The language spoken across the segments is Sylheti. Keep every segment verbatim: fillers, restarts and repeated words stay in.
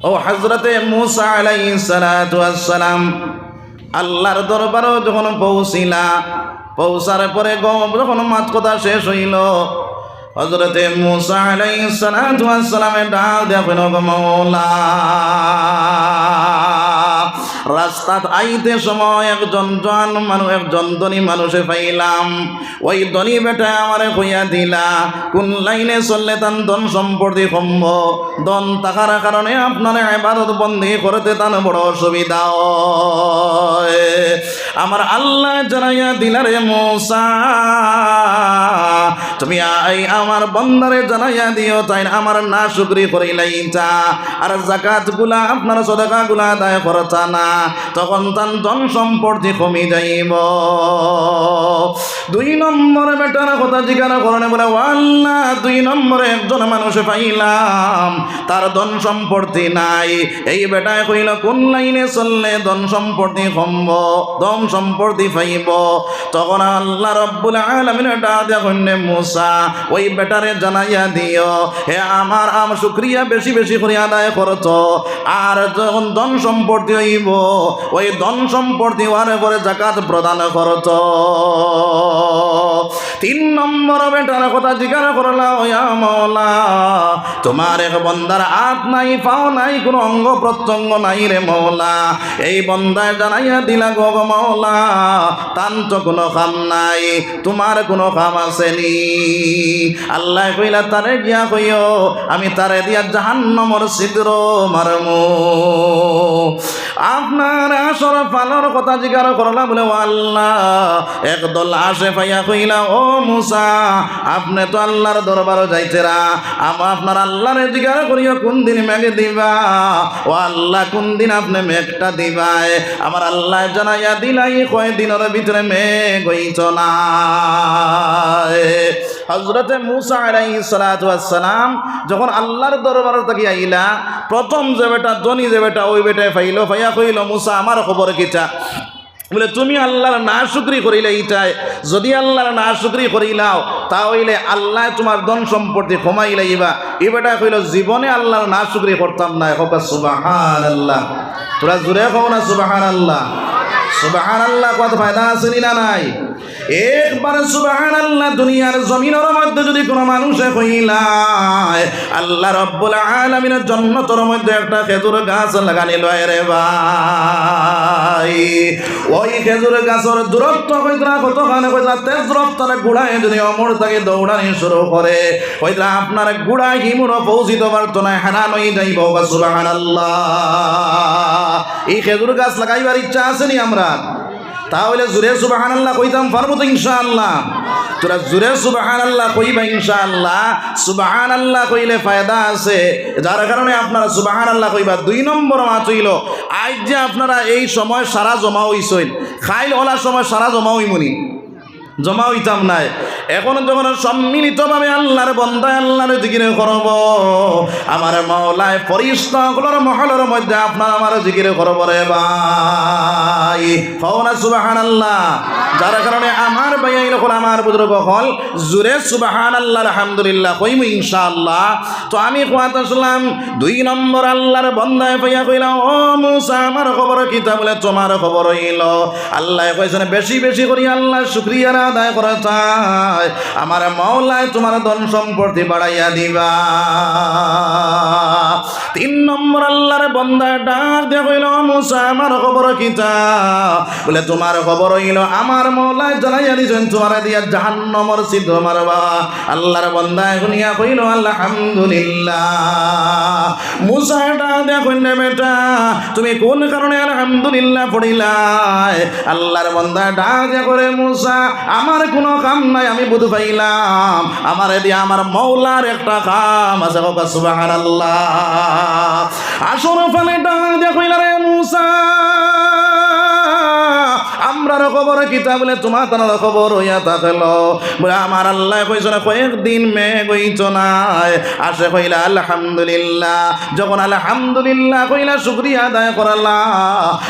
ও হযরতে মুসা আলাইহিস সালাতু ওয়াস সালাম আল্লাহর দরবারো যখন পৌঁছিলা, পৌঁছার পরে গ-, যখন মাত কথা শেষ অইলো, হযরতে মুসা আলাইহিস সালাতু ওয়াস সালামে ডাক দিয়া কইলো, "গো মাওলা, রাস্তাত আইতে সময় একজন জোয়ান মানুষ, একজন ধনী মানুষে পাইলাম। ওই ধনী বেটায় আমারে কইয়া দিলা, কোন লাইনে চললে তান ধন সম্পত্তি কমবো, ধন থাকার কারণে আপনার ইবাদত বন্দেগি করতে তান বড় অসুবিধা অয়। আমার আল্লায় জানাইয়া দিলা রে মুসা, তুমি আই আমার বন্দারে জানাইয়া দিও, তাইন আমার নাশুকরি করিলাইতা, আর জাকাতগুলা, আপনার সদকাগুলা আদায় করতা না, তখন তান ধন সম্পত্তি কমি যাইবো।" দুই নম্বর বেটার কথা জিকার করনে, বলে, "ও আল্লাহ, দুই নম্বরে একজন মানুষ পাইলাম, তার ধন সম্পত্তি নাই।" এই বেটায় কইলো, "কোন লাইনে চললে ধন সম্পত্তি কমবো, ধন সম্পত্তি পাইবো?" তখন আল্লাহ রব্বুল আলামিন ডাক দিয়া কইনে, "মুসা, ওই বেটারে জানাইয়া দিও, হে আমার, আমার শুকরিয়া বেশি বেশি করি আদায় করতো, আর যখন ধন সম্পত্তি অইবো, ওই ধন সম্পত্তি অওয়ার পরে জাকাত প্রদান করতো।" তিন নম্বর বেটার কথা জিকার করলা, "ও ইয়া মাওলা, তোমার এক বন্দার আত নাই, পাও নাই, কুনু অঙ্গ প্রত্যঙ্গ নাই রে মাওলা।" এই বন্দায় জানাইয়া দিলা, "গো, গো মাওলা, তান তো কুনু কাম নাই, তোমার কুনু কাম আছেনি?" আল্লায় কইলা, "তারে গিয়া কইও, আমি তারে দিয়া জাহান্নামর ছিদ্র মারমু।" আপনার আসর ফালর কথা জিকার করলা, বলে, "ও আল্লাহ।" একদল আসে পাইয়া কইলা, "ও মুসা, আপনে তো আল্লাহর দরবারো যাইতেরা, আম-, আপনার আল্লাহরে জিকার করিও, কোন দিন মেঘ দিবা? ও আল্লাহ, কোন দিন আপনে মেঘটা দিবায়?" আমার আল্লায় জানাইয়া দিলা, ই কয় দিনর ভিতরে মেঘ অইতো না। হযরতে মুসা আলাইহিস সালাতু ওয়াস সালাম যখন আল্লাহর দরবার থাকি আইলা, প্রথম যে বেটা, ধনী যে বেটা, ওই বেটায় পাইলো, পাইয়া কইলো, "মুসা, আমার খবর কিতা?" বলে, "তুমি আল্লাহর নাশুকরি করিলাইতায়, যদি আল্লাহর নাশুকরি করিলাও, তা অইলে আল্লায় তোমার ধন সম্পত্তি কমাইলাইবা।" ই বেটায় কইলো, "জীবনে আল্লাহর নাশুকরি করতাম নায়।" কউক্কা সুবহানাল্লাহ। থুড়া জুরে কও না সুবহানাল্লাহ। সুবহানাল্লাহ কওয়াত ফায়দা আছেনি না নাই? একবার সুবহানাল্লাহ দুনিয়ার জমিনর মধ্যে যদি কুনু মানুষে কইলায়, আল্লাহ রব্বুল আলামিনর জন্নতর মধ্যে একটা খেজুর গাছ লাগানিলো রে ভাই। ওই খেজুর গাছর দূরত্ব কইতরা কতখান, কইতরা তেজ রফতার ঘোড়ায় যদি অমর থাকি দৌড়ানি শুরু করে, কইতরা আপনার ঘোড়া হিমুরও পৌঁছিতো পারতো নায়, হেরান অইযাইবো। সুবহানাল্লাহ। ই খেজুর গাছ লাগাইবার ইচ্ছা আছেনি আমরার? তা অইলে জুরে সুবহানাল্লাহ কইতাম পারমু তো ইনশাআল্লাহ? থুড়া জুরে সুবহানাল্লাহ কইবা ইনশাআল্লাহ। সুবহানাল্লাহ কইলে ফায়দা আছে, যার কারণে আপনারা সুবহানাল্লাহ কইবা। দুই নম্বর মাত অইলো, আইজ যে আপনারা এই সময় সারা জমা অইছইন, কাইল অলার সময় সারা জমা অইমুনি? জমা অইতাম নায়। এখন যখন সম্মিলিতভাবে আল্লাহর বন্দায় আল্লাহর জিকির করবো, আমার মাওলায় ফিরিস্তা অকলর মহলর মধ্যে আপনার আমার জিকির করবো রে ভাই। কও না সুবহানাল্লাহ। যার কারণে আমার ভাইয়াইন অকল, আমার বুজুর্গ অকল, জুরে সুবহানাল্লাহ, আলহামদুলিল্লাহ কইমু ইনশাআল্লাহ। তো আমি কওয়াত আছলাম, দুই নম্বর আল্লাহর বন্দায় পাইয়া কইলা, "ও মুসা, আমার খবর কিতা?" বলে, "তোমার খবর অইলো, আল্লায় কইছইন বেশি বেশি করি আল্লাহর শুকরিয়া আদায় করতায়, আমার মাওলায় তোমার ধন সম্পত্তি বাড়াইয়া দিবা।" তিন নম্বর আল্লাহর বন্দায় ডাক দিয়া কইলো, "মুসা, আমার খবর কিতা?" বলে, "তোমার খবর অইলো আমার মাওলায় জানাইয়া দিছইন তোমারে দিয়া জাহান্নামর ছিদ্র মারবা।" আল্লাহর বন্দায় হুনিয়া কইলো, "আলহামদুলিল্লাহ।" মুসায় ডাক দিয়া কইন, "রে বেটা, তুমি কোন কারণে আলহামদুলিল্লাহ পড়িলায়?" আল্লাহর বন্দায় ডাক দিয়া কয়, "মুসা, আমার কুনু কাম নাই, আমি বুঝ পাইলাম, আমারে দিয়া আমার মাওলার একটা কাম আছে।" কউক্কা সুবহানাল্লাহ। আসর ফালে ডাক দিয়া কইলা, "রে মুসা, আমরার খবর কিতা? বলে, তুমার তানর খবর অইয়া থাকলো। বলে, আমার আল্লায় কইছইন, কয়েকদিন মেঘ অইতো নায়। আশে কইলা, আলহামদুলিল্লাহ। যখন আলহামদুলিল্লাহ কইলা, শুকরিয়া আদায় করলা,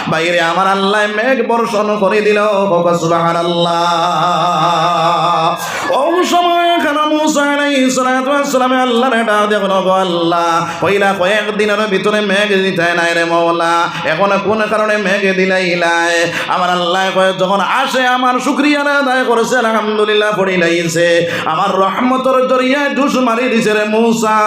বাইরে আমার আল্লায় মেঘ বর্ষণ করি দিলো। কউক্কা সুবহানাল্লাহ। অউ সময় খানো মুসা আলাইহিস সালাতু ওয়াস সালামে আল্লারে ডাক দিয়া কইন, গো আল্লাহ, কইলা কয়েকদিনর ভিতরে মেঘ দিতায় নায় রে মওলা, এখন কুন কারণে মেঘ দিলাইলায়? আমার আল্লায় কয়, যখন আশে আমার শুকরিয়া আদায় করছে, আলহামদুলিল্লাহ পড়িলাইছে, আমার রহমতর জরিয়ায় ঢুস মারি দিছে রে মুসা,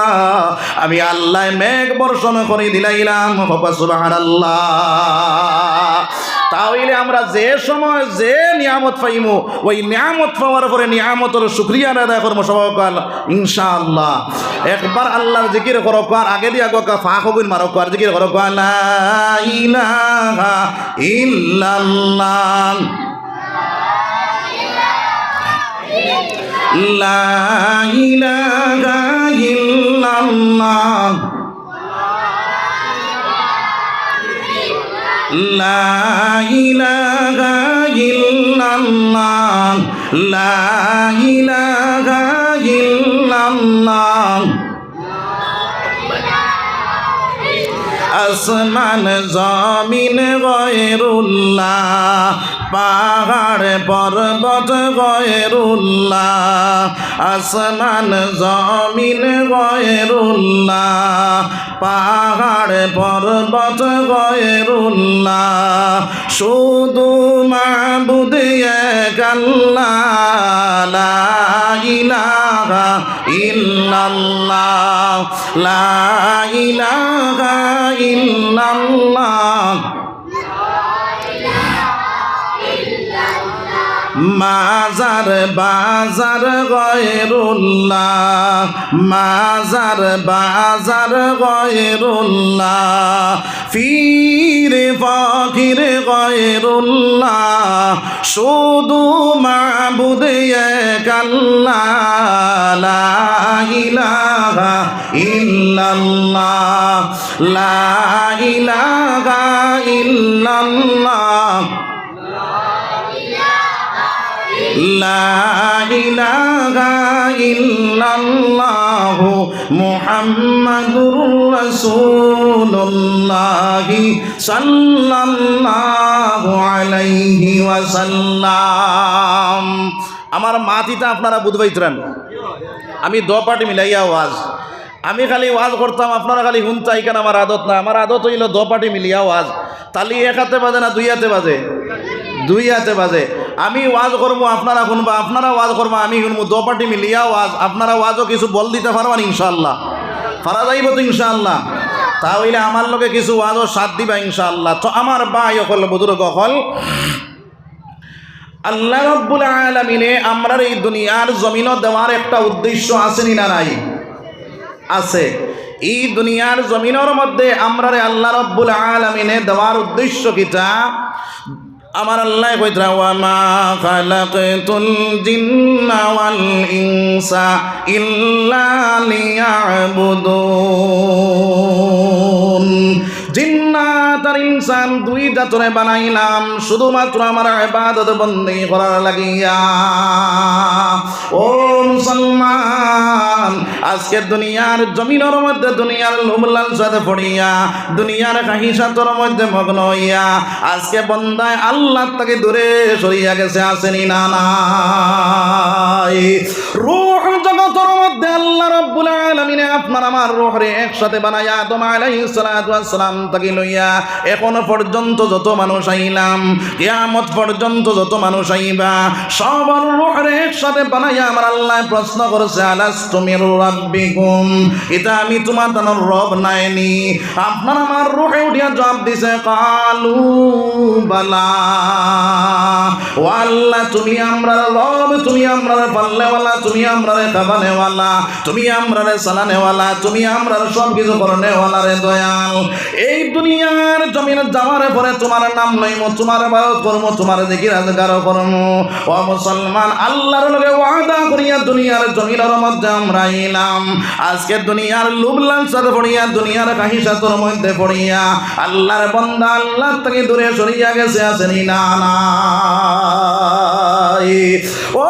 আমি আল্লায় মেঘ বর্ষণ করি দিলাইলাম। কউক্কা সুবহানাল্লাহ। তা অইলে আমরা যে সময় যে নিয়ামত পাইমু, ওই নিয়ামত পাওয়ার পরে নিয়ামতর শুকরিয়া আদায় করমু। সবাই কউক্কা ইনশাআল্লাহ। একবার আল্লার জিকির করউক্কা, আর আগেদি আগুয়াক্কা ফাঁক অগুইন মারউক্কা, আর জিকির করউক্কা, লা ইলাহা ইল্লাল্লাহ। লা ইলাহা ইল্লাল্লাহ। লা ইলাহা ইল্লাল্লাহ, লা ইলাহা ইল্লাল্লাহ। আসমান জমিন গয়রুল্লাহ, পাহাড় পর্বত গয়রুল্লাহ, আসমান জমিন গয়রুল্লাহ, পাহাড় পর্বত গয়রুল্লাহ, শুধু মাবুদ এক আল্লাহ, লা ইলাহা ইল্লাল্লাহ, লা ইলাহা ইল্লাল্লাহ। মাজার বাজার গয়রুল্লাহ, মাজার বাজার গয়রুল্লাহ, পীর ফকির গয়রুল্লাহ, শুধু মাবুদ এক আল্লাহ, লা ইলাহা ইল্লাল্লাহ, লা ইলাহা ইল্লাল্লাহ। লা ইলাহা ইল্লাল্লাহু মুহাম্মাদুর রাসূলুল্লাহি সাল্লাল্লাহু আলাইহি ওয়াসাল্লাম। আমার মাত ইতা আপনারা বুঝবাইতরান। আমি দো পার্টি মিলাইয়া ওয়াজ আমি খালি ওয়াজ করতাম, আপনারা খালি হুনতা, ইখান আমার আদত না। আমার আদত অইলো দো পার্টি মিলিয়া ওয়াজ। তালি এক আতে বাজে না দুই আতে বাজে? দুই আতে বাজে। আমি ওয়াজ করমু, আপনারা হুনবা, আপনারা ওয়াজ করবা, আমি হুনমু, দো পার্টি মিলিয়া ওয়াজ। আপনারা ওয়াজো কিছু বল দিতা পারবা নি ইনশাআল্লাহ? পারা যাইবো তো ইনশাআল্লাহ? তা অইলে আমার লগে কিছু ওয়াজো সাথ দিবা ইনশাআল্লাহ। তো আমার ভাই অকল, বুজুর্গ অকল, আল্লাহ রাব্বুল আলামিনে আমরারে ই দুনিয়ার জমিনো দেওয়ার একটা উদ্দেশ্য আছে নি না নাই? আছে। ই দুনিয়ার জমিনর মধ্যে আমরারে আল্লাহ রাব্বুল আলামিনে দেওয়ার উদ্দেশ্য কিতা? আমার আল্লায় কইতরা, "ওয়া মা খালাকতুল জিন্না ওয়াল ইনসা ইল্লা লিয়াবুদুন।" জিন্নাত আর ইনসান দুই জাতরে বানাইলাম শুধুমাত্র আমার ইবাদত বন্দেগি করার লাগিয়া। ও মুসলমান, আজকে দুনিয়ার জমিনর মধ্যে দুনিয়ার লোভ লালসাত পড়িয়া, দুনিয়ার খাহিশাতর মধ্যে মগ্ন অইয়া, আজকে বন্দায় আল্লাহ থাকি দূরে সরিয়া গেছে, আছে নি না নাই? রূহ জগতর মধ্যে আল্লাহ রাব্বুল আলামিনে আপনার আমার রূহরে একসাথে বানাইয়া আদম আলাইহিস সালাতু ওয়াস সালাম থাকি লইয়া এখন পর্যন্ত যত মানুষ আইলাম, কিয়ামত পর্যন্ত যত মানুষ আইবা, সবর রূহরে একসাথে বানাইয়া আমার আল্লায় প্রশ্ন করছে, "আলাস্তু বিরাব্বিকুম?" ইতা আমি তুমার তানর রব নায় নি? আপনার আমার রূহে উঠিয়া জবাব দিছে, "কালু বালা।" ও আল্লাহ, তুমি আমরার রব, তুমি আমরারে পালনেওয়ালা, তুমি আমরারে খাবানেওয়ালা, তুমি আমরারে চালানেওয়ালা, তুমি আমরার সব কিছু করনেওয়ালা রে দয়াল। এই দুনিয়ার জমিনে যাওয়ার পরে তুমার নাম লইমু, তুমার ইবাদত করমু, তুমার জিকির আজকার করমু। ও মুসলমান, আল্লাহর লগে ওয়াদা করিয়া দুনিয়ার জমিনর মধ্যে আমরা আইলাম। আজকে দুনিয়ার লোভ লালসাত পড়িয়া, দুনিয়ার খাহিশাতর মধ্যে পড়িয়া আল্লাহর বান্দা আল্লাহ থাকি দূরে সরিয়া গেছে, আছে নি? না, নাই। ও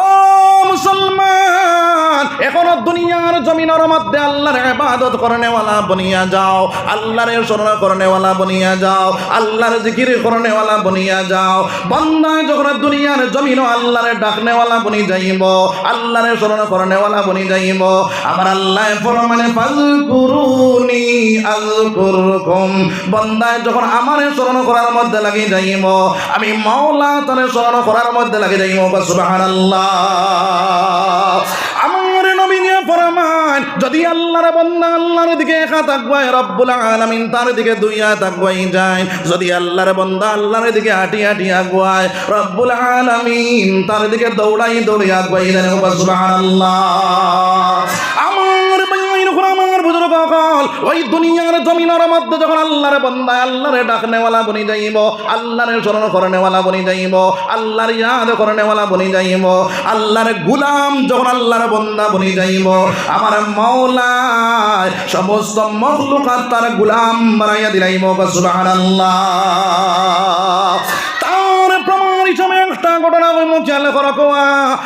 মুসলমান, এখনো দুনিয়ার জমিনর মধ্যে আল্লাহর ইবাদত করনেওয়ালা বনিয়া যাও, আল্লাহরে স্মরণ করনেওয়ালা বনিয়া যাও, আল্লাহর জিকির করনেওয়ালা বনিয়া যাও। বান্দা যখন দুনিয়ার জমিনো আল্লাহরে ডাকনেওয়ালা বনি যাইবো, আল্লাহরে স্মরণ করনেওয়ালা বনি যাইবো, আমার আল্লায় ফরমাইন, "ফাজকুরুনি আযকুরকুম।" বান্দায় যখন আমারে স্মরণ করার মধ্যে লাগি যাইবো, আমি মাওলা তারে স্মরণ করার মধ্যে লাগি যাইবো। সুবহানাল্লাহ। আমার নবীয়ে ফরমাইন, যদি আল্লাহর বান্দা আল্লাহর দিকে এক হাত আগুয়ায়, রব্বুল আলামিন তার দিকে দুই হাত আগুয়াই যায়। যদি আল্লাহর বান্দা আল্লাহর দিকে আটি আটি আগুয়ায়, রব্বুল আলামিন তার দিকে দৌড়াই দৌড়াই আগুয়াই যায়। সুবহানাল্লাহ। আমার ভাই, আমার বুজুর্গ অকল, ওই দুনিয়ার জমিনর মধ্যে যখন আল্লাহর বান্দা আল্লাহরে ডাকনেওয়ালা বনি যাইবো, আল্লাহরে স্মরণ করনেওয়ালা বনি যাইবো, আল্লাহর ইয়াদ করনেওয়ালা বনি যাইবো, আল্লাহর গুলাম যখন আল্লাহর বান্দা বনি যাইবো, আমার মাওলায় সমস্ত মখলুকাত তার গুলাম বানাইয়া দিলাইবো। সুবহানাল্লাহ। তার প্রমাণ হিসাবে একটা ঘটনা কইমু, খেয়াল করো।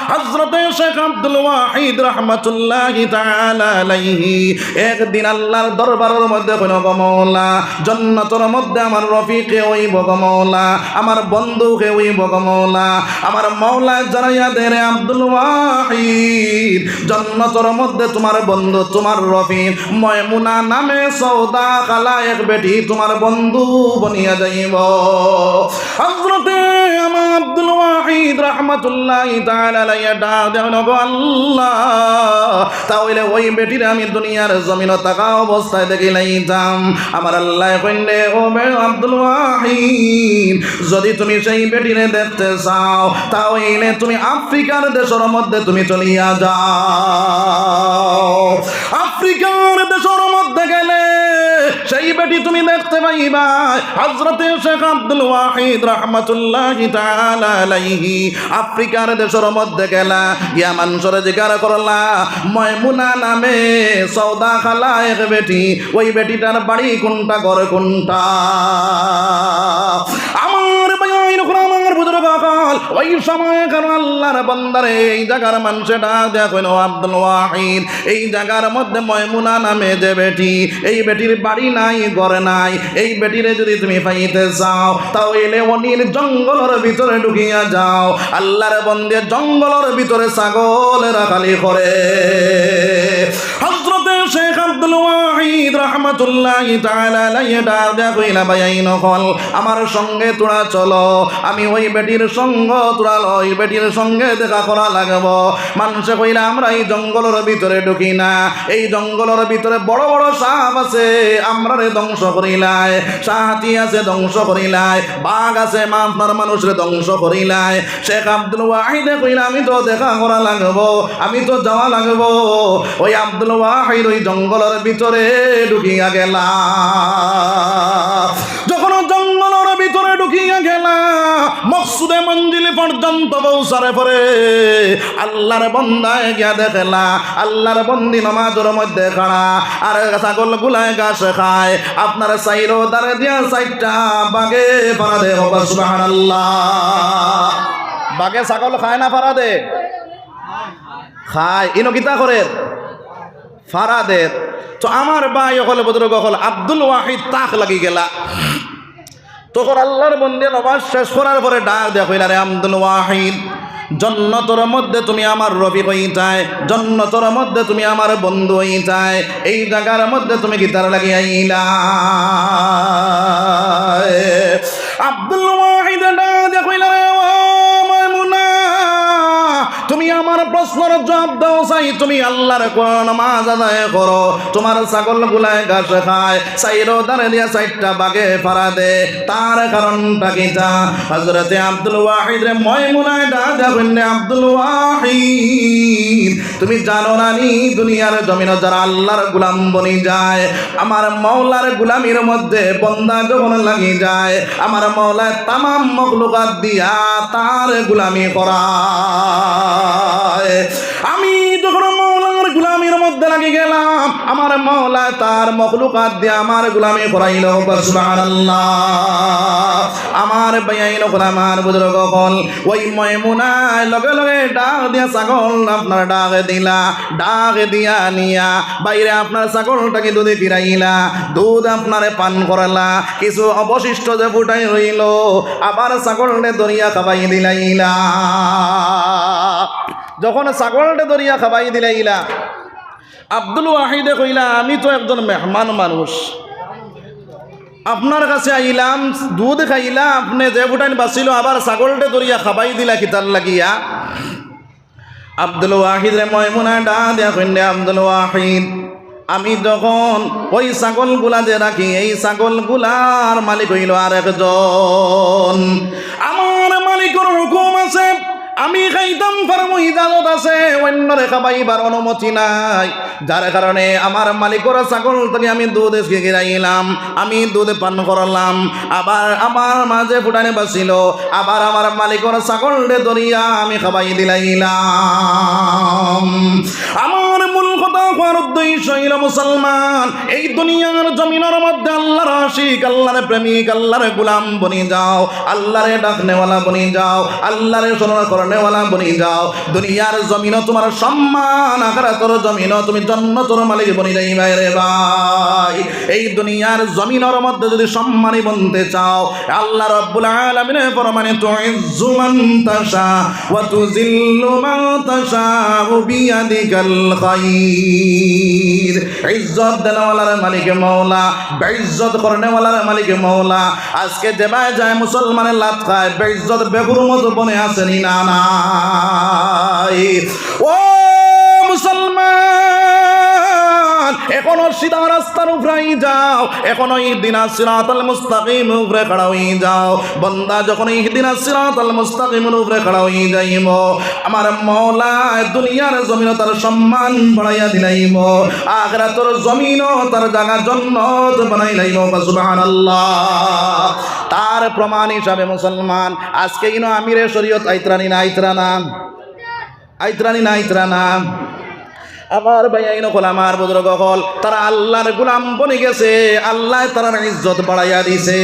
হযরতে শেখ আব্দুল ওয়াহিদ রহমাতুল্লাহি তাআলা আলাইহি একদিন আল্লাহর দরবারর মধ্যে কইন, "গো মাওলা, জন্নতর মধ্যে আমার রফিক কে অইবো গো মাওলা, আমার বন্ধু কে অইবো গো মাওলা।" আমার মাওলায় জানাইয়া দেন, "রে আব্দুল ওয়াহিদ, জন্নতর মধ্যে তুমার বন্ধু, তুমার রফিক ময়মুনা নামে সৌদা কালা এক বেটি তুমার বন্ধু বনিয়া যাইবো।" হযরতে ইমাম আব্দুল ওয়াহিদ রহমাতুল্লাহি তাআলা আলাইহি ডাক দেন, "গো আল্লাহ, তা অইলে ওই বেটিরে আমি দুনিয়ার জমিনো থাকা অবস্থায় দেখিলাইতাম।" আমার আল্লায় কইন, "ও বে আব্দুল ওয়াহিদ, যদি তুমি সেই বেটিরে দেখতে চাও, তা অইলে তুমি আফ্রিকার দেশর মধ্যে তুমি চলিয়া যাও। আফ্রিকার দেশর মধ্যে গেলে সেই বেটি তুমি দেখতে পাইবায়।" হযরতে শেখ আব্দুল ওয়াহিদ রহমাতুল্লাহি তাআলা আলাইহি আফ্রিকার দেশর মধ্যে গেলা, গিয়া মানষরে জিকার করলা, ময়মুনা নামে সৌদা কালা এক বেটি, ওই বেটিটার বাড়ি কুনটা, ঘর কুনটা? আমার ভাই, আমার বুজুর্গ অকল, ওই সময় কারণ আল্লাহর বান্দারে এই জাগার মানষে ডাক দেয়া কইন, "ও আব্দুল ওয়াহিদ, এই জাগার মধ্যে ময়মুনা নামে যে বেটি, এই বেটির বাড়ি নাই, ঘর নাই, এই বেটিরে যদি তুমি পাইতে চাও, তা অইলে অনির জঙ্গলর ভিতরে ঢুকিয়া যাও।" আল্লাহর বন্দে জঙ্গলর ভিতরে ছাগল রাখালি করে। হযরতে শেখ আব্দুল ওয়াহিদ রহমাতুল্লাহি তাআলা আলাইহি ডাক দেয়া কইলা, "ভাইয়াইন অকল, আমার সঙ্গে তোরা চলো, আমি ওই বেটির সঙ্গ তোরা লও, ওই বেটির সঙ্গে দেখা করা লাগবো।" মানষে কইলা, "আমরা এই জঙ্গলর ভিতরে ঢুকি না, এই জঙ্গলর ভিতরে বড় বড় সাপ আছে, আমরারে ধ্বংস করিলায়, সাহাতি আছে, ধ্বংস করিলায়, বাঘ আছে, মা-, আপনার মানুষরে ধ্বংস করিলায়।" শেখ আব্দুল ওয়াহিদে কইলা, "আমি তো দেখা করা লাগবো, আমি তো যাওয়া লাগবো।" ওই আব্দুল ওয়াহিদ ওই জঙ্গলর ভিতরে ঢুকিয়া গেলা। যখন জঙ্গলর ভিতরে ঢুকিয়া গেলা, মকসুদে মঞ্জিল পর্যন্ত পৌঁছার পরে আল্লাহর বন্দায় গিয়া দেখলা, আল্লাহর বন্দি নমাজর মধ্যে খাড়া, আর ছাগলগুলায় ঘাস খায়। আপনার চাইরো ধারে দিয়া চাইরটা বাঘে ফাড়া দে, কও সুবহানাল্লাহ। বাঘে ছাগল খায় না ফাড়া দে? খায়। ইনো কিতা করের? ফাড়া দের। তো আমার ভাই অকল, বুজুর্গ অকল, আব্দুল ওয়াহিদ তাক লাগি গেলা। তখন আল্লাহর বন্দে নমাজ শেষ করার পরে ডাক দেয়া কইলা, "রে আব্দুল ওয়াহিদ, জন্নতর মধ্যে তুমি আমার রফিক অইতায়, জন্নতর মধ্যে তুমি আমার বন্ধু অইতায়, এই জাগার মধ্যে তুমি কিতার লাগি আইলা?" আব্দুল ওয়াহিদ ডাক দেয়া কইলা, "রে ও ময়মুনা, তুমি আমার প্রশ্নর জবাব দেও চাই, তুমি আল্লাহর কোন নামাজ আদায় করো, তোমার ছাগলগুলায় ঘাস খায়, চাইরো ধারে দিয়া চাইরটা বাঘে ফাড়া দে, তার কারণটা কিতা? হযরতে আব্দুল ওয়াহিদরে ময়মুনায় ডাক দিয়া কইন, আব্দুল ওয়াহিদ, তুমি জানো না নি, দুনিয়ার জমিনো যারা আল্লাহর গোলাম বনি যায়, আমার মাওলার গোলামির মধ্যে বন্দা যখন লাগি যায়, আমার মাওলায় তামাম মখলুকাত দিয়া তার গোলামি করায়। আমি যখন মাওলার গোলামির মধ্যে লাগি গেলাম, আমার মাওলায় তার মখলুকাত দিয়া আমার গোলামি করাইল। সুবহানাল্লাহ। আমার ভাইয়াইন অকল, আমার বুজুর্গ অকল, ওই ময়মুনায় লগে লগে ডাক দিয়া ছাগল আপনার ডাক দিলা, ডাক দিয়া নিয়া বাইরে আপনার ছাগলটাকে দুধে ফিরাইলা, দুধ আপনারে পান করালা, কিছু অবশিষ্ট যে ফুটাই রইল, আবার ছাগলরে ধরিয়া খাবাই দিলাইলা। যখন ছাগলরে ধরিয়া খাবাই দিলাইলা, আব্দুল ওয়াহিদে কইলা, আমি তো একজন মেহমান মানুষ, আপনার কাছে আইলাম, দুধ খাইলা, আপনে যে ফুটাইন বাঁচিল, আবার ছাগলরে ধরিয়া খাবাই দিলা কিতার লাগিয়া? আব্দুল ওয়াহিদরে ময়মুনায় ডাক দিয়া কইন, আব্দুল ওয়াহিদ, আমি যখন ওই ছাগলগুলা যে রাখি, এই ছাগলগুলার মালিক অইল আরেকজন। আমার মালিকর হুকুম আছে, আমি খাইতাম পারমু, ইজাজত আছে, অন্যরে খাবাইবার অনুমতি নাই। যার কারণে আমার মালিকর ছাগল থাকি আমি দুধ এসকে গিরাইলাম, আমি দুধ পান করলাম, আবার আমার মাঝে ফুটানি বাঁচিল, আবার আমার মালিকর ছাগলরে ধরিয়া আমি খাবাই দিলাইলাম। আমার মূল কথা কওয়ার উদ্দেশ্য অইল, মুসলমান, এই দুনিয়ার জমিনর মধ্যে আল্লাহর আশিক, আল্লাহর প্রেমিক, আল্লাহর গোলাম বনি যাও, আল্লাহরে ডাকনেওয়ালা বনি যাও, আল্লাহরে স্মরণ করনেওয়ালা বনি যাও। দুনিয়ার জমিনো তোমার সম্মান, আখিরাতর জমিনো তুমি জন্নতর মালিক বনি যাইবায় রে ভাই। এই দুনিয়ার জমিনর মধ্যে যদি সম্মানী বনতে চাও, আল্লাহ রাব্বুল আলামিনে ফরমানে, তুইজ্জু মান তাশা ওয়া তুযিল্লু মান তাশা বিয়াদিকাল খাইর। ইজ্জত দেনেওয়ালার মালিক মাওলা, বেইজ্জত করনেওয়ালার মালিক মাওলা। আজকে যেবায় যায় মুসলমানে লাত খায়, বেইজ্জত বেহুরমত বনে আছে নি না নাই? ও মুসলমান, এখনো সিধা রাস্তার উপরে যাও, এখনো ইহদিনাস সিরাতাল মুস্তাকিম উপরে খাড়া অই যাও। বন্দা যখন ইহদিনাস সিরাতাল মুস্তাকিমর উপরে খাড়া অই যাইব, আমার মাওলায় দুনিয়ার জমিনো তার সম্মান বাড়াইয়া দিলাইব, আখিরাতর জমিনো তার জাগা জন্নত বানাইলাইব। সুবহানাল্লাহ। তার প্রমাণ হিসাবে মুসলমান, আজকে ইনো আমিরে শরীয়ত আইতরা নি না আইতরা না? আইতরা নি না আইতরা না? আমার ভাইয়াইন অকল, আমার বুজুর্গ অকল, তারা আল্লাহর গোলাম বনি গেছে, আল্লায় তারার ইজ্জত বাড়াইয়া দিছে।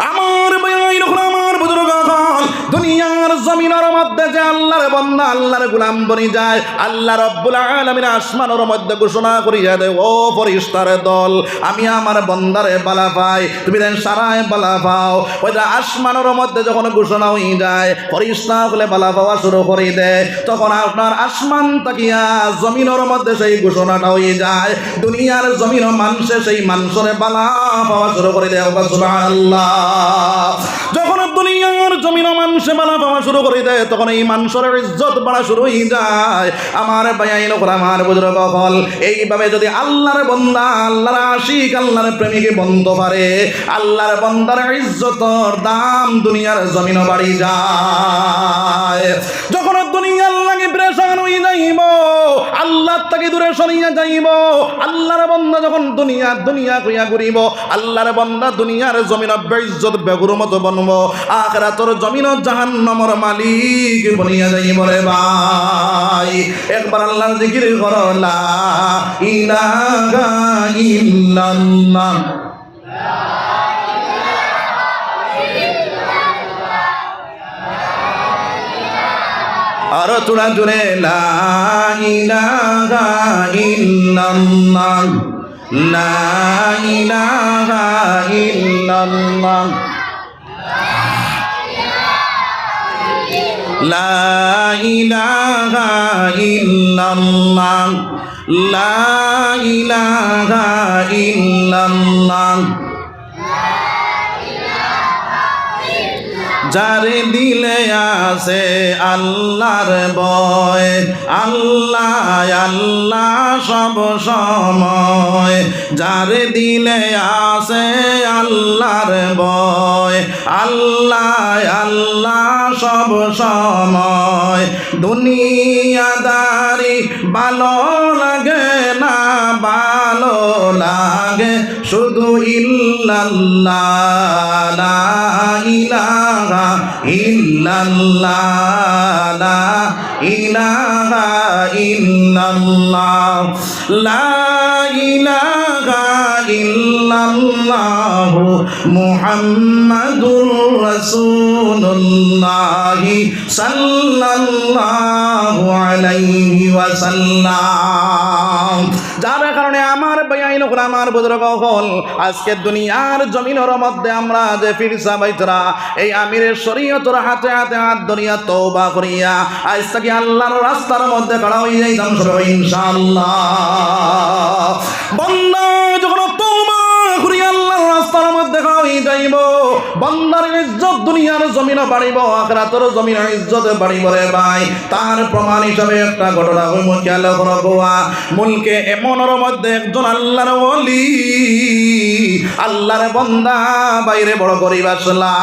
আমার ভাইয়াইন অকল, আমার বুজুর্গ অকল, দুনিয়ার জমিনর মধ্যে যে আল্লাহর বন্দা, আল্লাহর গোলাম বনি যায়, আল্লাহ রাব্বুল আলামিন আসমানর মধ্যে ঘোষণা করিয়া দেয়, ও ফেরেশতার দল, আমি আমার বন্দারে বালা পাই, তুমি দেন সারায় বালা পাও। ওই যে আসমানর মধ্যে যখন ঘোষণা অই যায়, ফেরেশতা অকলে বালা পাওয়া শুরু করি দেয়, তখন আপনার আসমান থাকিয়া জমিনর মধ্যে সেই ঘোষণাটা অই যায়, দুনিয়ার জমিনো মানষে সেই মানষরে বালা পাওয়া শুরু করি দেয়। সুবহানাল্লাহ। যখন দুনিয়ার জমিনো মানষে বালা পাওয়া শুরু করি দেয়, তখন এই মানষর ইজ্জত বাড়া শুরু অই যায়। আমার ভাইয়াইন অকল, আমার বুজুর্গ অকল, এইভাবে যদি আল্লাহর বন্দা, আল্লাহর আশিক, আল্লাহর প্রেমিক বনতো পারে, আল্লাহর বন্দার ইজ্জতর দাম দুনিয়ার জমিনো বাড়ি যায়। যখন দুনিয়ার লাগি পেরেশান অই যাইব, আল্লাহ থাকি দূরে সরিয়া যাইব, আল্লাহর বন্দা যখন দুনিয়া দুনিয়া কইয়া ঘুরিব, আল্লাহর বন্দা দুনিয়ার জমিনো বেইজ্জত বেহুরমত বনব, আখিরাতর জমিনো জাহান্নামর মালিক বনিয়া যাইব রে ভাই। একবার আল্লাহর জিকির করো, লা ইলাহা ইল্লাল্লাহ। আরো থুড়া জোরে, লা ইলাহা ইল্লাল্লাহ, লা ইলাহা ইল্লাল্লাহ, লা ইলাহা ইল্লাল্লাহ, লা ইলাহা ইল্লাল্লাহ। যার দিলে আছে আল্লাহর ভয়, আল্লাহ আল্লাহ সব সময়। যার দিলে আছে আল্লাহর ভয়, আল্লাহ আল্লাহ সব সময়। দুনিয়াদারি ভালো লাগে না, ভালো লাগে শুধু ইল্লাল্লাহ, লা ইলাহা ইল্লাল্লাহ, লা ইলাহা ইল্লাল্লাহ, লা ইলাহা ইল্লাল্লাহু মুহাম্মাদুর রাসূলুল্লাহ সাল্লাল্লাহু আলাইহি ওয়াসাল্লাম। যার কারণে আমার ভাইয়াইন অকল, আমার বুজুর্গ অকল, আজকে দুনিয়ার জমিনর মধ্যে আমরা যে পীর সাব আইতরা, এই আমিরে শরীয়তর হাতে হাতে হাত ধরিয়া তওবা করিয়া আইজ থাকি আল্লাহর রাস্তার মধ্যে খাড়া অইয়া যাইতাম সবে ইনশাআল্লাহ। বান্দা যখন তওবা করিয়া আল্লাহর রাস্তার মধ্যে খাড়া অইয়া যাইবো, বান্দার ইজ্জত দুনিয়ার জমিনো বাড়িবো, আখিরাতর জমিনো ইজ্জত বাড়িবো রে ভাই। তার প্রমাণ হিসাবে একটা ঘটনা কইমু, খেয়াল করো বাবা। মুলকে এমনর মধ্যে একজন আল্লাহর ওলি, আল্লাহর বান্দা, বাইরে বড় গরিব আছলা।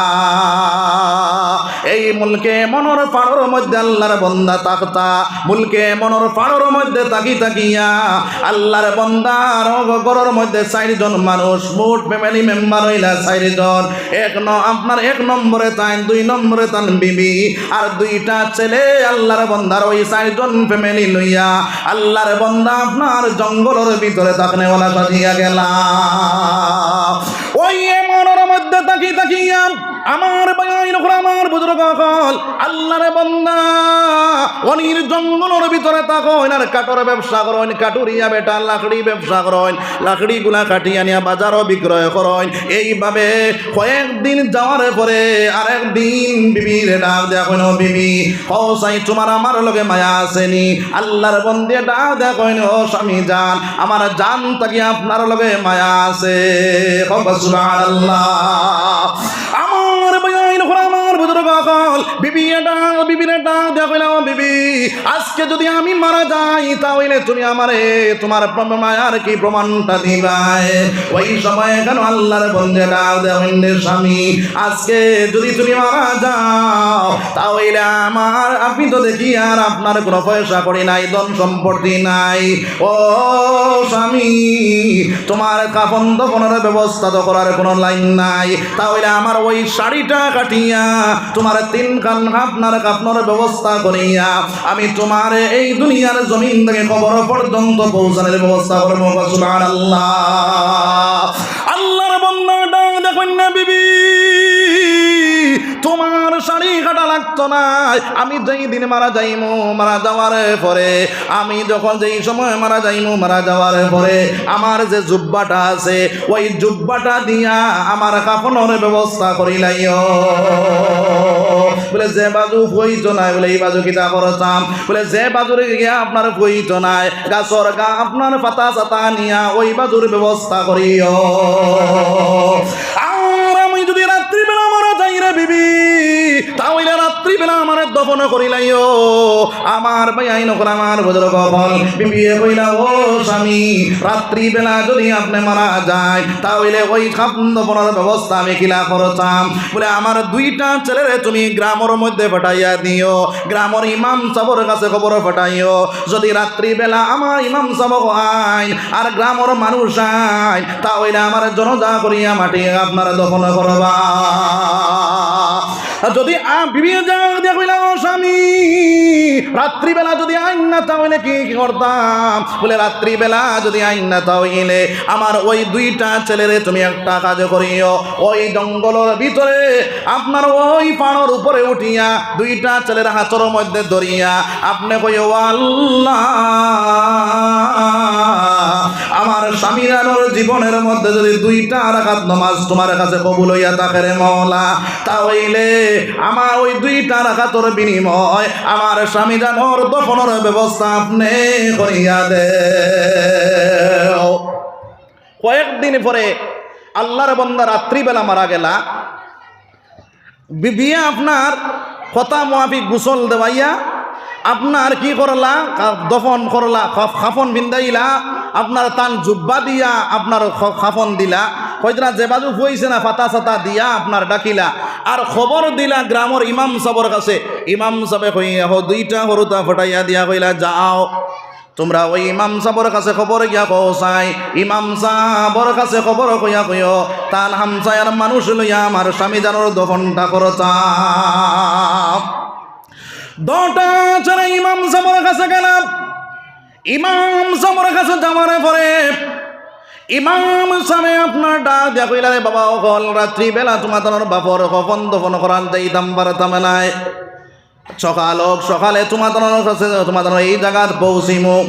এই মুলকে এমনর পাড়র মধ্যে আল্লাহর বান্দা থাকতা। মুলকে এমনর পাড়র মধ্যে থাকি থাকিয়া আল্লাহর বান্দার ঘরর মধ্যে চাইরজন মানুষ, মোট family member অইলা চাইরজন। এক ন-, আপনার এক নম্বরে তাইন, দুই নম্বরে তান বিবি, আর দুইটা ছেলে। আল্লাহর বান্দার ওই চাইরজন family লইয়া আল্লাহর বান্দা আপনার জঙ্গলর ভিতরে থাকনেওয়ালা সাজিয়া গেলা। ওই এমনর মধ্যে থাকি থাকিয়া আমার ভাইয়াইন অকল, আমার বুজুর্গ অকল, আল্লাহর বান্দা অনির জঙ্গলর ভিতরে থাকইন আর কাঠর ব্যবসা করইন, কাঠুরিয়া বেটা, লাকড়ি ব্যবসা করইন, লাকড়িগুলা কাটিয়া নিয়া বাজারো বিক্রয় করইন। এইভাবে কয়েকদিন যাওয়ার পরে আরেকদিন বিবিরে ডাক দেয়া কইন, "ও বিবি, কও চাই তুমার আমার লগে মায়া আছে নি?" আল্লাহর বান্দিয়ে ডাক দেয়া কইন, "ও স্বামী জান, আমার জান থাকি আপনার লগে মায়া আছে।" কও সুবহানাল্লাহ। আমার ভাইয়াইন অকল, আমার বুজুর্গ অকল, বিবিয়ে ডাক, বিবিরে ডাক দেয়া কইলা, "ও বিবি, আজকে যদি আমি মারা যাই, তা অইলে তুমি আমারে তুমার প্র-, মায়ার কি প্রমাণটা দিবায়?" ওই সময় কেন আল্লাহর বান্দিয়ে ডাক দেয়া কইন, "স্বামী, আজকে যদি তুমি মারা যাও, তা অইলে আমার, আমি তো দেখি আর আপনার কোনো পয়সা কড়ি নাই, ধন সম্পত্তি নাই। ও স্বামী, তুমার কাফন দাফনর ব্যবস্থা তো করার কোনো লাইন নাই। তা অইলে আমার ওই শাড়িটা কাটিয়া তুমার তিনখান আপনার কাফনর ব্যবস্থা করিয়া আমি তুমারে এই দুনিয়ার জমিন থাকি কবর পর্যন্ত পৌঁছানির ব্যবস্থা করমু।" সুবহানাল্লাহ। আল্লাহর বান্দা ডাক দেয়া কইন, "বিবি, তুমার শাড়ি কাটা লাগতো নায়। আমি যেই দিন মারা যাইমু, মারা যাওয়ার পরে, আমি যখন যেই সময় মারা যাইমু, মারা যাওয়ার পরে আমার যে জুব্বাটা আছে, ওই জুব্বাটা দিয়া আমার কাফনর ব্যবস্থা করিলাইও।" বলে, "যে বাজু ফুয়াইতো নায়, বলে, এই বাজু কিতা করতাম?" বলে, "যে বাজুরে গিয়া আপনার ফুয়াইতো নায়, গাছর গা-, আপনার পাতা চাতা নিয়া ওই বাজুর ব্যবস্থা করিও। আর আমি যদি রাত্রিবেলা মারা যাই রে বিবি, তা অইলে রাত্রিবেলা আমারে দফন করিলাইও।" আমার ভাইয়াইন অকল, আমার বুজুর্গ অকল, বিবিয়ে কইলা, "ও স্বামী, রাত্রিবেলা যদি আপনে মারা যায়, তা অইলে ওই কাফন দফনর ব্যবস্থা আমি কিলা করতাম?" বলে, "আমার দুইটা ছেলেরে তুমি গ্রামর মধ্যে পাঠাইয়া দিও, গ্রামর ইমাম সাবর কাছে খবর পাঠাইও, যদি রাত্রিবেলা আমার ইমাম সাব আইন আর গ্রামর মানুষ আইন, তা অইলে আমার জানাজা করিয়া মাটি আপনার দফন করবা।" আর যদি আ-, বিবিয়ে ডাক দেয়া কইলা, "ও স্বামী, রাত্রিবেলা যদি আইন না, তা অইলে কি, কি করতাম?" বলে, "রাত্রিবেলা যদি আইন না, তা অইলে আমার ওই দুইটা ছেলেরে তুমি একটা কাজ করিও, ওই জঙ্গলর ভিতরে আপনার ওই পাড়র উপরে উঠিয়া দুইটা ছেলের হাতর মধ্যে ধরিয়া আপনে কইও, 'ও আল্লাহ, আমার স্বামী জানর জীবনর মধ্যে যদি দুইটা রাকাত নামাজ তুমার কাছে কবুল অইয়া থাকে রে মওলা, তা অইলে আমার ওই দুইটা রাকাতর বিনিময় আমার স্বামী জানর দফনর ব্যবস্থা আপনে করিয়া দেও।'" কয়েকদিন পরে আল্লাহর বান্দা রাত্রিবেলা মারা গেলা। বিবিয়ে আপনার কথা মুআফিক গোসল দেওয়াইয়া আপনার কি করলা? কা-, দফন করলা, কাফ-, কাফন পিন্দাইলা, আপনার তান জুব্বা দিয়া আপনার খ-, কাফন দিলা, কইতরা যে বাজু ফুয়াইছে না, ফাতা সাতা দিয়া আপনার ডাকিলা, আর খবর দিলা গ্রামর ইমাম সাবর কাছে। ইমাম সাবে কইয়া হো দুইটা হুরুতা ফটাইয়া দিয়া কইলা, "যাও, তুমরা ওই ইমাম সাবর কাছে খবর গিয়া কও চাই, ইমাম সাবর কাছে খবর কইয়া কইও, তান হামসায়ার মানুষ লইয়া আমার স্বামী জানর দফনটা করতা।" দশটা ছাড়া ইমাম সাবর কাছে গেলাম। ইমাম সাবর কাছে যাওয়ার পরে ইমাম সাবে আপনার ডাক দিয়া কইলা, "রে বাবা অকল, রাত্রিবেলা তুমাতানর বাপর কফন দফন করার যাইতাম পারতাম নায়। সকাল হোক, সকালে তুমাতানর কাছে, তুমাতানর এই জাগাত পৌঁছিমু।"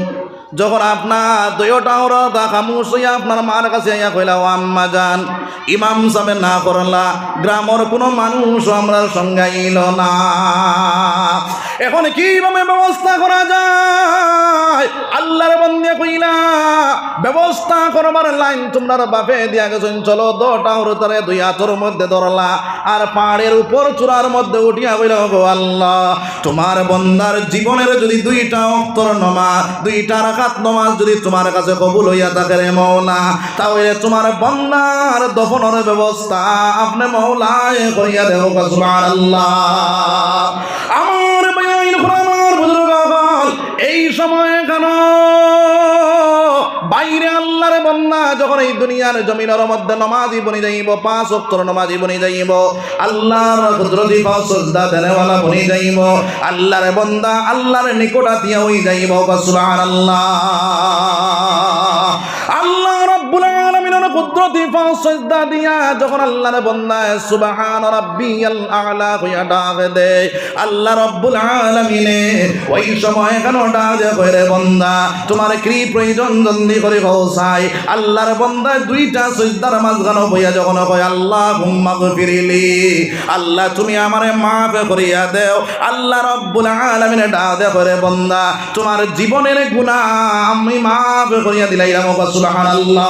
যখন আপনার দুইওটা হুরুতা খামুশ অইয়া আপনার মার কাছে আইয়া কইলা, "ও আম্মা জান, ইমাম সাবে না করলা, গ্রামর কুনু মানুষ আমরার সঙ্গে আইলো না, এখন কিভাবে ব্যবস্থা করা যায়?" আল্লার বন্দায় কইলা, "ব্যবস্থা করবার লাইন তুমরার বাপে দিয়া গেছইন, চলো।" দশটা হুরুতারে দুই আতর মধ্যে ধরলা, আর পাহাড়র উপর চূড়ার মধ্যে উঠিয়া কইলা, "গো আল্লা, তুমার বন্দার জীবনর যুদি দুইটা অক্তর নমাজ, দুইটা রাকাত নমাজ যুদি তুমার কাছে কবুল অইয়া থাকে রে মওলা, তা অইলে তুমার বন্দার দফনর ব্যবস্থা আপনে মওলায় করিয়া দেও।" সুবহানাল্লাহ। আমার ভাইয়াইন, আমার বুজুর্গ অকল, এই সময় কেন বাইরে আল্লার বন্দা যখন এই দুনিয়ার জমিনর মধ্যে নমাজি বনি যাইবো, পাঁচ অক্তর নমাজি বনি যাইবো, আল্লার কুদরতি পাও সজদা দেনেওয়ালা বনি যাইবো, আল্লার বন্দা আল্লার নিকট আতিয়া অই যাইবো। সুবহানাল্লাহ। আল্লা রাব্বুল আলামিনর কুদরতি পাও সজদা দিয়া যখন আল্লার বন্দায় সুবহান রাব্বিয়াল আলা কইয়া ডাক দেয়, আল্লা রাব্বুল আলামিনে ওই সময় কেন ডাক দেয় কয়, "রে বন্দা, তুমার কি প্রয়োজন জলদি করি কও চাই।" আল্লার বন্দায় দুইটা সজদার মাঝখানো বইয়া যখন কয়, "আল্লাহুম্মা গফিরলি, আল্লা তুমি আমারে মাফ করিয়া দেও।" আল্লা রাব্বুল আলামিনে ডাক দেয় কয়, "রে বন্দা, তুমার জীবনর গুনা আমি মাফ করিয়া দিলাইলাম।" সুবহানাল্লাহ।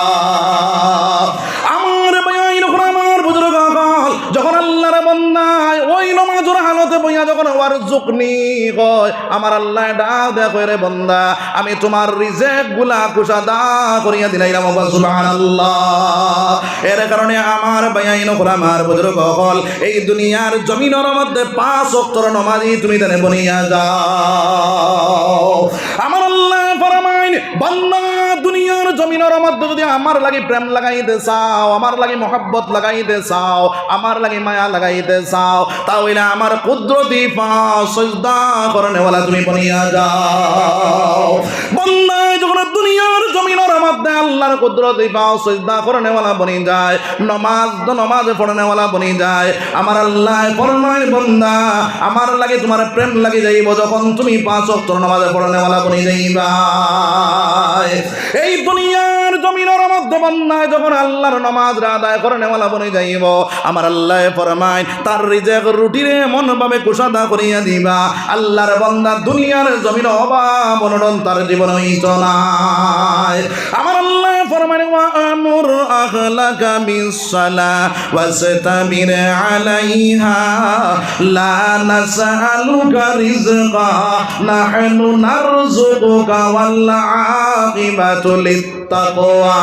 আমার ভাইয়াইন, আমার বুজুর্গ অকল, যখন আল্লার বন্দায় ওই নমাজর হালতে বইয়া যখন ওয়ারজুকনি কয়, আমার আল্লায় ডাক দেয় কয়, "রে বন্দা, আমি তুমার রিজেক গুলা কুশাদা করিয়া দিলাইলাম।" সুবহানাল্লাহ। এর কারণে আমার ভাইয়াইন অকল, আমার বুজুর্গ অকল, এই দুনিয়ার জমিনর মধ্যে পাঁচ অক্তর নমাজি তুমি তানে বনিয়া যাও। আমার আল্লায় ফরমাইন, বান্দা, দুনিয়ার জমিনর মধ্যে যুদি আমার লাগি প্রেম লাগাইতে চাও, আমার লাগি মহব্বত লাগাইতে চাও, আমার লাগি মায়া লাগাইতে চাও, তা অইলে আমার কুদরতি পাও সজদা করনেওয়ালা তুমি বনিয়া যাও। বান্দায় যখন দুনিয়ার জমিনর মধ্যে আল্লার কুদরতি পাও সজদা করনেওয়ালা বনি যায়, নমাজ তো নমাজ পড়নেওয়ালা বনি যায়, আমার আল্লায় ফরমাইন, "বন্দা, আমার লাগি তুমার প্রেম লাগি যাইবো যখন তুমি পাঁচ অক্তর নমাজ পড়নেওয়ালা বনি যাইবায়।" এই দুনিয়ার জমিনর মধ্যে বান্দায় যখন আল্লার নমাজ আদায় করনেওয়ালা বনি যাইবো, আমার আল্লায় ফরমাইন, তার রিজেক রুটিরে এমন ভাবে কুশাদা করিয়া দিবা, আল্লার বন্দা দুনিয়ার জমিন অভাব অনটন তার জীবন অইতো নায়। আমার আল্লায় ফরমাইন, "ওয়া আমুর আহলাকা বিস সালাহ ওয়াসতাবির আলাইহা, লা নাসআলুকা রিজকা, নাহনু নারযুকুকা ওয়াল আকিবাতু লিত তাকওয়া।"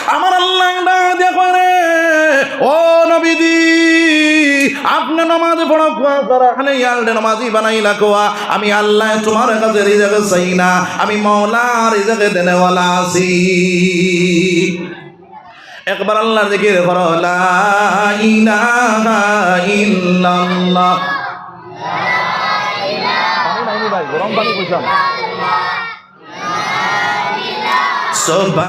আমার আল্লায় ডাক দিয়া কয়, "রে, ও নবীজি, আপনে নমাজ পড়ো কুয়া, আপনার আহলে ইয়ালরে নমাজি বানাইলা কুয়া। আমি আল্লায় তুমার কাছে রিজেক চাই না, আমি মওলা রিজেক দেনেওয়ালা আছি।" একবার আল্লার জিকির করো, লা ইলাহা ইল্লাল্লাহ। পানি নাই নি ভাই, গরম পানি কইছাম। সুবহান